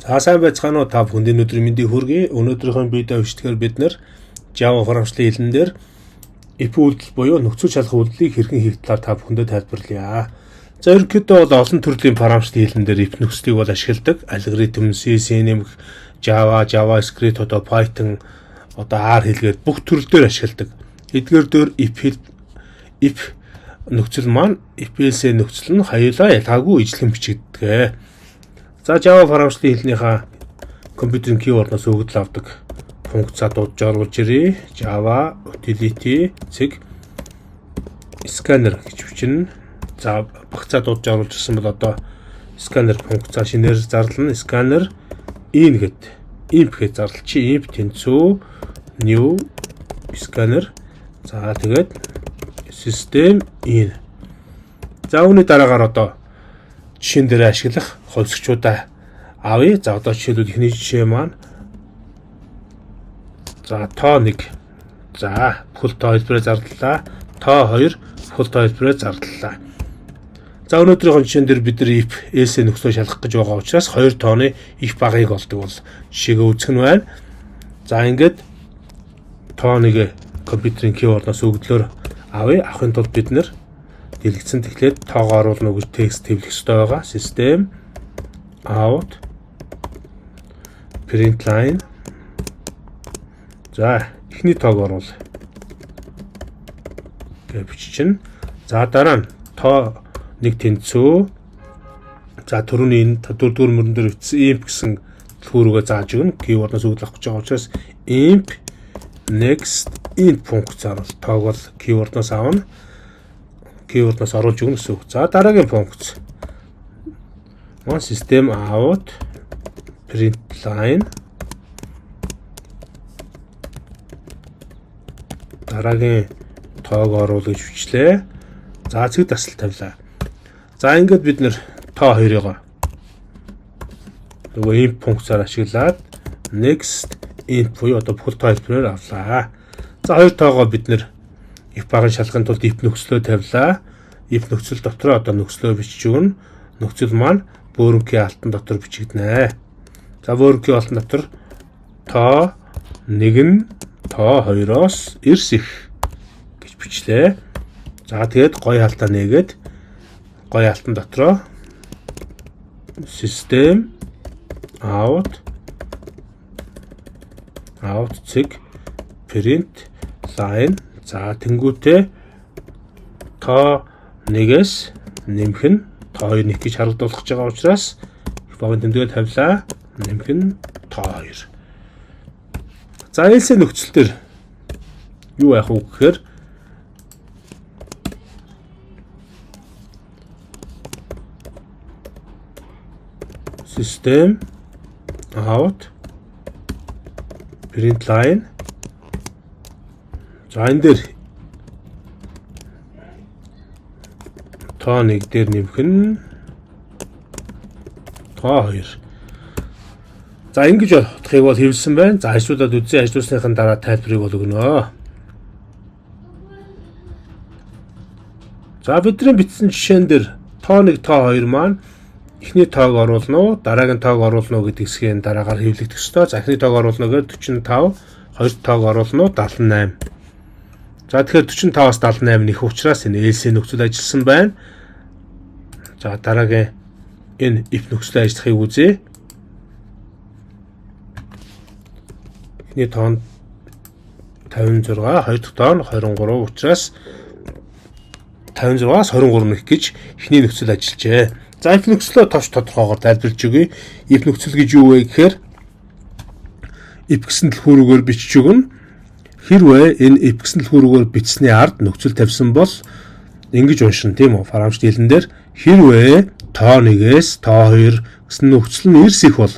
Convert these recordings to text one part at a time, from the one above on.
За сайн байцгаана уу, та бүхэнд энэ өдрийн мэндийг хүргэе. Өнөөдрийнхөө видео бичлэгээр бид нэр Java програмчлалын хэлэн дээр if үйлдэл буюу нөхцөл шалгах үйлдэлийг хэрхэн хийх талаар та бүхэндээ тайлбарлая. За ерөнхийдөө бол олон төрлийн програмчлалын хэлэн дээр if нөхцөлийг бол ашигладаг. Алгоритм, C, C нэмэх, Java, JavaScript, одоо Python, одоо R хэлгээд бүх төрөл дээр ашигладаг. Эдгээр дээр if нөхцөл маань if else нөхцөл нь хоёулаа ялгаагүй ижлэгэн бичигддэг. За Java програмчлалын хэлнийхаа компьютерийн keyboard-оос өгөгдөл авдаг функцаа дуудаж оруулж ирье. Java utility цэг scanner гэж бичнэ. За багцаа дуудаж оруулж ирсэн бол одоо scanner функцаа шинээр зарлана. Scanner in гэд imp гэж зарлчих. Imp тэнцүү new scanner. За тэгээд system in. За үүний дараагаар одоо жишээн дээр ашиглах хувьсгчудаа авъя. За одоо жишээлбэл эхний жишээ маань за тоо 1. За бүхэл тоо хэлбэрээр зарлалаа. Тоо 2 бүхэл тоо хэлбэрээр зарлалаа. За өнөөдрийнхөө жишээн дээр бид нар if else нөхцөлөө шалгах гэж байгаа учраас хоёр тооны их багыг олдог бол жишээгээ үзэх нь байна. За ингээд тоо 1-ийг компьютерийн keyboard-оос өгдлөөр авъя. Авахын тулд бид нэр дэлгэцэн тэгэхээр тоогоо оруулна уу гэж текст хэвлэх ёстой байгаа. System out print line. За эхний тоог оруул гэж биччихнэ. За дараа нь тоо нэг тэнцүү. За түрүүний энэ дөрөвдүгээр мөрөн дээр бичсэн imp гэсэн түлхүүрүүгээ зааж өгнө. Keyboard-оос өгдөл авах гэж байгаа учраас imp next int функцаар бол тоог бол keyboard-оос авна. Keyboard-оос оруулж өгнө гэсэн үг. За дараагийн функц. Маань system out print line дараагийн тоог оруул гэж бичлээ. За цэг дасал тавилаа. За ингээд бид нэр тоо хоёрыг нөгөө imp функцаар ашиглаад next int буюу одоо бүхэл тоо хэлбэрээр авлаа. За хоёр тоогоо бид нэр if багын шалгахын тулд if нөхцлөө тавилаа. If нөхцөл дотроо одоо нөхцлөө бичиж өгнө. Нөхцөл маань бөөрөнхий алтан дотор бичигдэнэ. За бөөрөнхий алтан дотор тоо 1 нь тоо 2-оос эрс их гэж бичлээ. За тэгээд гоё хаалтаа нээгээд гоё алтан дотроо system out out цэг print line. За тэнгүүтээ тоо 1-ээс нэмэх нь тоо 2 нэг гэж харагдуулах гэж байгаа учраас их багын тэмдэглэл тавилаа. Нэмэх нь тоо 2. За else нөхцөл дээр юу яах вэ гэхээр system out print line. За энэ дээр тоо 1 дээр нэмэх нь тоо 2. За ингэж утгыг бол хэвлсэн байна. За ажлуудад үзье. Ажлуулсныхын дараа тайлбарыг бол өгнө. За бидний бичсэн жишээн дээр тоо 1 тоо 2 маань эхний тоог оруулна уу, дараагийн тоог оруулна уу гэдэг хэсгийн дараагаар хэвлэгдэх ёстой. За эхний тоог оруулна гэхээр 45, хоёр тоог оруулна уу 78. За тэгэхээр 45-аас 78 нэх учраас энэ else нөхцөл ажилласан байна. За дараагийн энэ if нөхцөлөө ажиллахыг үзье. Эхний тоо нь 56, хоёр дахь тоо нь 23 учраас 56-аас 23 нэх гэж эхний нөхцөл ажиллажээ. За if нөхцлөө товч тодорхойгоор тайлбарлаж өгье. If нөхцөл гэж юу вэ гэхээр if гэсэн түлхүүрүүгээр бичиж өгнө. Хэрвээ энэ if гэсэн түлхүүрүүгээр бичсэний ард нөхцөл тавьсан бол ингэж уншина, тийм үү? Програмчлалын хэлэн дээр хэрвээ тоо 1-ээс тоо 2 гэсэн нөхцөл нь эрс их бол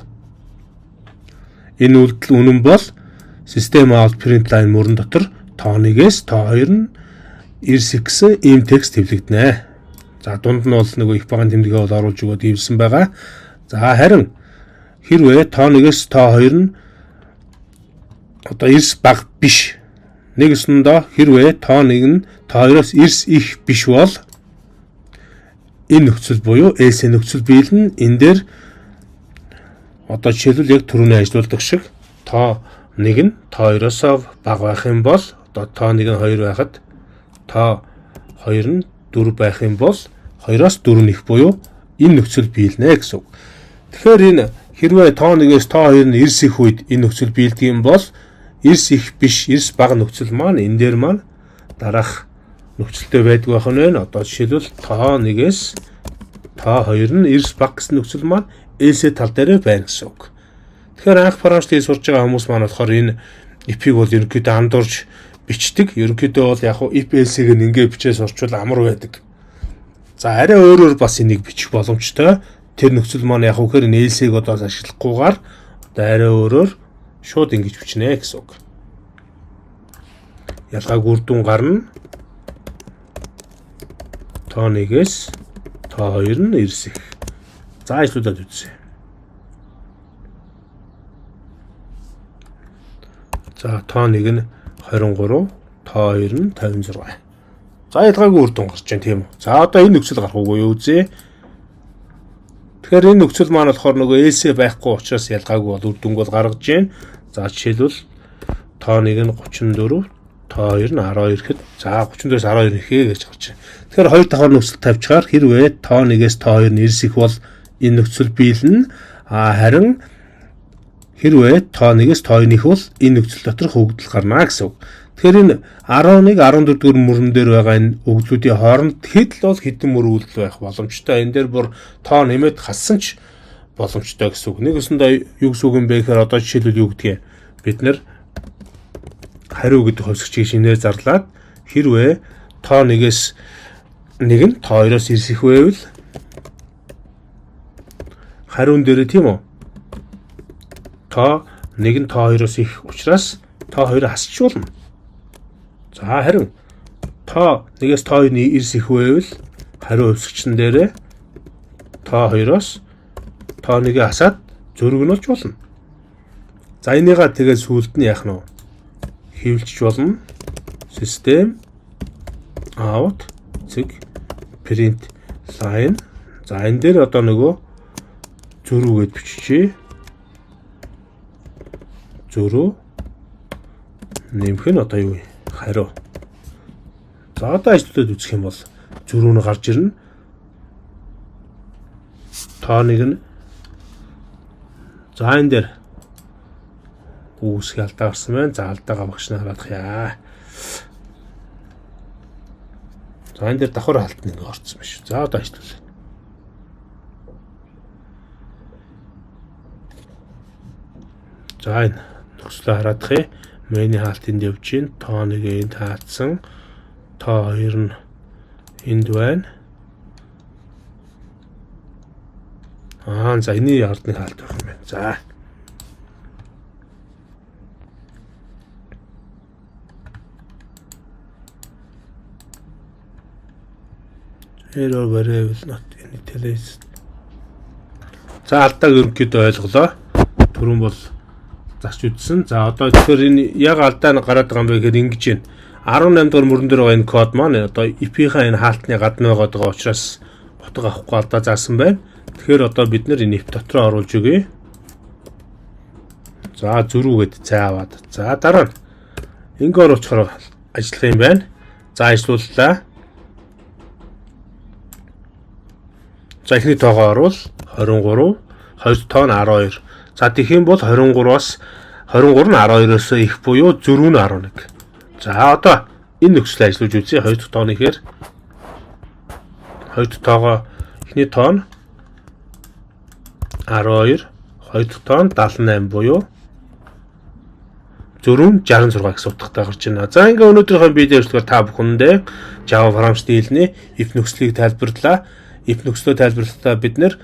энэ үйлдэл үнэн бол system out print line мөрөн дотор тоо 1-ээс тоо 2 нь эрс их гэсэн ийм текст хэвлэгдэнэ. За дунд нь бол нөгөө их багын тэмдэгэ бол оруулж өгөөд хэвлсэн байгаа. За харин хэрвээ тоо 1-ээс тоо 2 нь одоо эрс бага биш. Нэг өсөндөө хэрвээ тоо 1 нь тоо 2-оос эрс их биш бол энэ нөхцөл буюу else нөхцөл биелнэ. Энэ дээр Одоо жишээлбэл яг түрүүний ажилуулдаг шиг тоо 1 нь тоо 2-оос бага байх юм бол одоо тоо 1 нь 2 байхад тоо 2 нь 4 байх юм бол 2-оос 4 нь их буюу энэ нөхцөл биелнэ гэсэн үг. Тэгэхээр энэ хэрвээ тоо 1-ээс тоо 2 нь эрс их үед энэ нөхцөл биелдэг юм бол эрс их биш, эрс бага нөхцөл маань энэ дээр маань дараах нөхцөлтэй байдаг байх нь байна. Одоо жишээлбэл тоо 1-ээс тоо 2 нь эрс бага гэсэн нөхцөл маань else тал дээр байна гэсэн үг. Тэгэхээр анх програмчлалыг сурж байгаа хүмүүс маань болохоор энэ if-ийг бол ерөнхийдөө андуурж бичдэг. Ерөнхийдөө бол яг if else-ийг ингээ бичээ сурчвал амар байдаг. За арай өөрөөр бас энийг бичих боломжтой. Тэр нөхцөл маань яг үхээр энэ else-ийг одоо ашиглахгүйгээр одоо арай өөрөөр шууд ингэж бичнэ гэсэн үг. Ялгааг үр дүн гарна. Тоо 1-ээс тоо 2 нь эрс их. За ажлуудад үзье. За тоо 1 нь 23, тоо 2 нь 56. За ялгаагүй үр дүн гарч байна тийм үү. За одоо энэ нөхцөл гарах уугүй юу үзье. Тэгэхээр энэ нөхцөл маань болохоор нөгөө else байхгүй учраас ялгаагүй бол үр дүнг бол гаргаж байна. За жишээлбэл тоо 1 нь 34, тоо 2 нь 12 гэхэд за 34-өөс 12 нэхээ гэж гарч байна. Тэгэхээр хоёр давхар нөхцөл тавьчихаар хэрвээ тоо 1-ээс тоо 2 нь эрс их бол энэ нөхцөл биелнэ. А харин хэрвээ тоо 1-ээс тоо 2 нэх бол энэ нөхцөл доторх өгөгдөл гарна гэсэн үг. Тэгэхээр энэ 11, 14 дугаар мөрөн дээр байгаа энэ өгөгдлүүдийн хооронд хэд л бол хэдэн мөр үйлдэл байх боломжтой. Энэ дээр бүр тоо нэмээд хассан ч боломжтой гэсэн үг. Нэг өсөндөө юу гэсэн үг юм бэ гэхээр одоо жишээлбэл юу гэдгийг бид нэр хариу гэдэг хувьсгчийг шинээр зарлаад хэрвээ тоо 1-ээс 1 нь тоо 2-оос эрс их байвал хариун дээр тийм үү? Тоо 1 нь тоо 2-оос их учраас тоо 2-ыг хасч болно. За харин тоо 1-ээс тоо 2-ны эрс их байвал хариу хувьсгчин дээрээ тоо 2-оос тоо 1-ийг хасаад зөрөг нь болж болно. За энийгээ тэгээд сүүлд нь яах нь вэ? Хэвлэж болно. System out цэг print line. За энэ дээр одоо нөгөө зөрүү гэд биччихье. Зөрүү нэмэх нь одоо юу вэ? Хариу. За одоо ажлуудад үзэх юм бол зөрүү нь гарч ирнэ. Тоо нэг нь за энэ дээр үүсэх алдаа гарсан байна. За алдаагаа багш нь хараадах яа. За энэ дээр давхар хаалт нэг орсон биш. За одоо ажиллуулъя. За энэ нөхцлөө хараадах юм. Миний хаалт энд явж гин. Тоо нэг энд хаалцсан. Тоо хоёр нь энд байна. Аа за энэний ард нэг хаалт байх юм байна. За. Error variable not initialized. За алдааг ерөнхийдөө ойлголоо. Түрүүн бол зарч үзсэн. За одоо тэгэхээр энэ яг алдаа нь гараад байгаа юм бэ гэхээр ингэж байна. 18 дугаар мөрөн дээр байгаа энэ код маань одоо if-ийн энэ хаалтны гадна байгаа учраас утга авахгүй алдаа заасан байна. Тэгэхээр одоо бид нэр энэ if дотроо оруулж өгье. За зөрүүгээд цай аваад. За дараа нь ингээ оруулахаар ажиллах юм байна. За ажиллууллаа. За эхний тоогоо оруул 23, хоёр тоо нь 12. За тэгэх юм бол 23-аас 23 нь 12-оос их буюу зөрүү нь 11. За одоо энэ нөхцөл ажиллаж үзье. Хоёр дахь тооны ихээр хоёр дахь тоогоо эхний тоо нь 12, хоёр дахь тоо нь 78 буюу зөрүү нь 66 гэсэн утгатай гарч байна. За ингээ өнөөдрийнхөө видео бичлэгээр та бүхэндээ Java програмчлалын хэлний if нөхцөлийг тайлбарлаа. If нөхцлөө тайлбарлахдаа бид нэр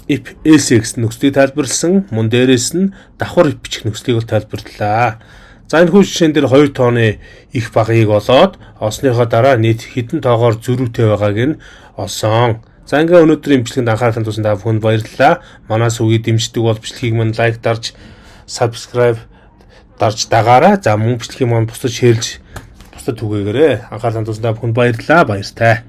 if else гэсэн нөхцөлийг тайлбарлсан, мөн дээрээс нь давхар if бичих нөхцөлийг бол тайлбарлалаа. За энэ хүү жишээн дээр хоёр тооны их багыг олоод олсныхоо дараа нийт хэдэн тоогоор зөрүүтэй байгааг нь олсон. За ингээ өнөөдрийн бичлэгэнд анхаарал хандуулсан та бүхэнд баярлалаа. Манай сүгийг дэмждэг бол бичлэгийг мань like дарж, subscribe дарж дагаарай. За мөн бичлэгийг маань бусдад share лж бусдад түгээгээрэй. Анхаарал хандуулсан та бүхэнд баярлалаа. Баяртай.